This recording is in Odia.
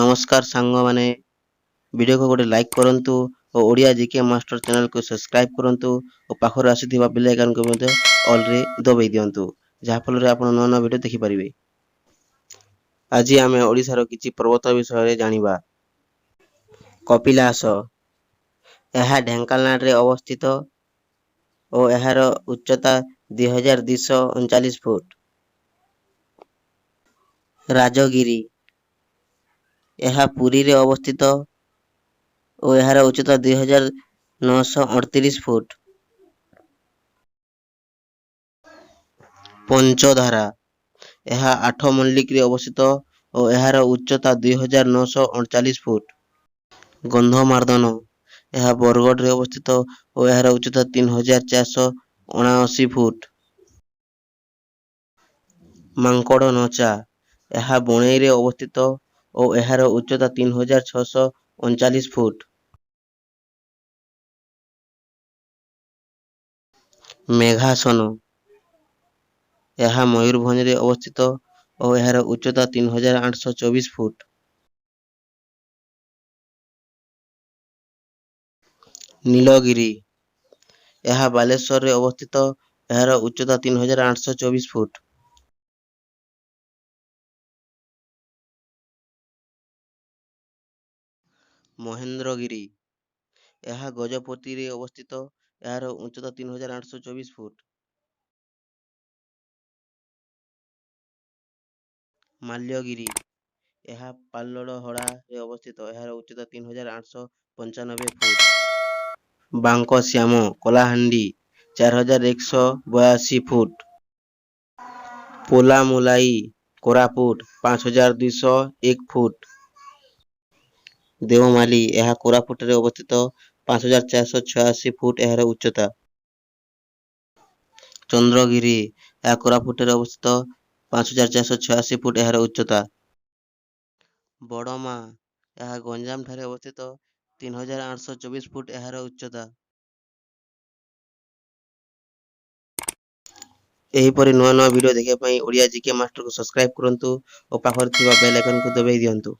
ନମସ୍କାର ସାଙ୍ଗମାନେ, ଭିଡ଼ିଓକୁ ଗୋଟେ ଲାଇକ୍ କରନ୍ତୁ ଓ ଓଡ଼ିଆ ଜିକେ ମାଷ୍ଟର ଚ୍ୟାନେଲକୁ ସବସ୍କ୍ରାଇବ୍ କରନ୍ତୁ ଓ ପାଖରେ ଆସିଥିବା ବେଲ୍ ଆଇକନ୍କୁ ମଧ୍ୟ ଅଲ୍ରେ ଦବାଇ ଦିଅନ୍ତୁ, ଯାହାଫଳରେ ଆପଣ ନୂଆ ନୂଆ ଭିଡ଼ିଓ ଦେଖିପାରିବେ। ଆଜି ଆମେ ଓଡ଼ିଶାର କିଛି ପର୍ବତ ବିଷୟରେ ଜାଣିବା। କପିଳାସ, ଏହା ଢେଙ୍କାନାଳରେ ଅବସ୍ଥିତ ଓ ଏହାର ଉଚ୍ଚତା 2239 ଫୁଟ। ରାଜଗିରି, ଏହା ପୁରୀରେ ଅବସ୍ଥିତ ଓ ଏହାର ଉଚ୍ଚତା 2938 ଫୁଟ। ପଞ୍ଚଧାରା, ଏହା ଆଠମଲ୍ଲିକରେ ଅବସ୍ଥିତ ଓ ଏହାର ଉଚ୍ଚତା 2939 ଫୁଟ। ଗନ୍ଧମାର୍ଦ୍ଦନ, ଏହା ବରଗଡ଼ରେ ଅବସ୍ଥିତ ଓ ଏହାର ଉଚ୍ଚତା 3479 ଫୁଟ। ମାଙ୍କଡ଼ ନଚା, ଏହା ବଣେଇରେ ଅବସ୍ଥିତ ଓ ଏହାର ଉଚ୍ଚତା 3639 ଫୁଟ। ମେଘାସନ, ଏହା ମୟୂରଭଞ୍ଜରେ ଅବସ୍ଥିତ ଓ ଏହାର ଉଚ୍ଚତା 3824 ଫୁଟ। ନୀଳଗିରି, ଏହା ବାଲେଶ୍ୱରରେ ଅବସ୍ଥିତ, ଏହାର ଉଚ୍ଚତା 3824 ଫୁଟ। ମହେନ୍ଦ୍ରଗିରି, ଏହା ଗଜପତିରେ ଅବସ୍ଥିତ, ଏହାର ଉଚ୍ଚତା 3824 ଫୁଟ। ମାଲ୍ୟଗିରି, ଏହା ପାଲଲହଡ଼ାରେ ଅବସ୍ଥିତ, ଏହାର ଉଚ୍ଚତା 3895 foot. Bankasyam, Kalahandi, 4182 foot. Polamulai, Koraput, 5201 foot. Deomali, ଏହା କୋରାପୁଟରେ ଅବସ୍ଥିତ, 5486 ଫୁଟ ଏହାର ଉଚ୍ଚତା। ଚନ୍ଦ୍ରଗିରି, ଏହା କୋରାପୁଟରେ ଅବସ୍ଥିତ, 5486 ଫୁଟ ଏହାର ଉଚ୍ଚତା। ବଡ଼ମା, ଏହା ଗଞ୍ଜାମ ଠାରେ ଅବସ୍ଥିତ, 3824 ଫୁଟ ଏହାର ଉଚ୍ଚତା। ଏହିପରି ନୂଆ ନୂଆ ଭିଡ଼ିଓ ଦେଖିବା ପାଇଁ ଓଡ଼ିଆ ଜିକେ ମାଷ୍ଟରକୁ ସବସ୍କ୍ରାଇବ୍ କରନ୍ତୁ ଓ ପାଖରେ ଥିବା ବେଲ୍ ଆଇକନ୍କୁ ଦବାଇ ଦିଅନ୍ତୁ।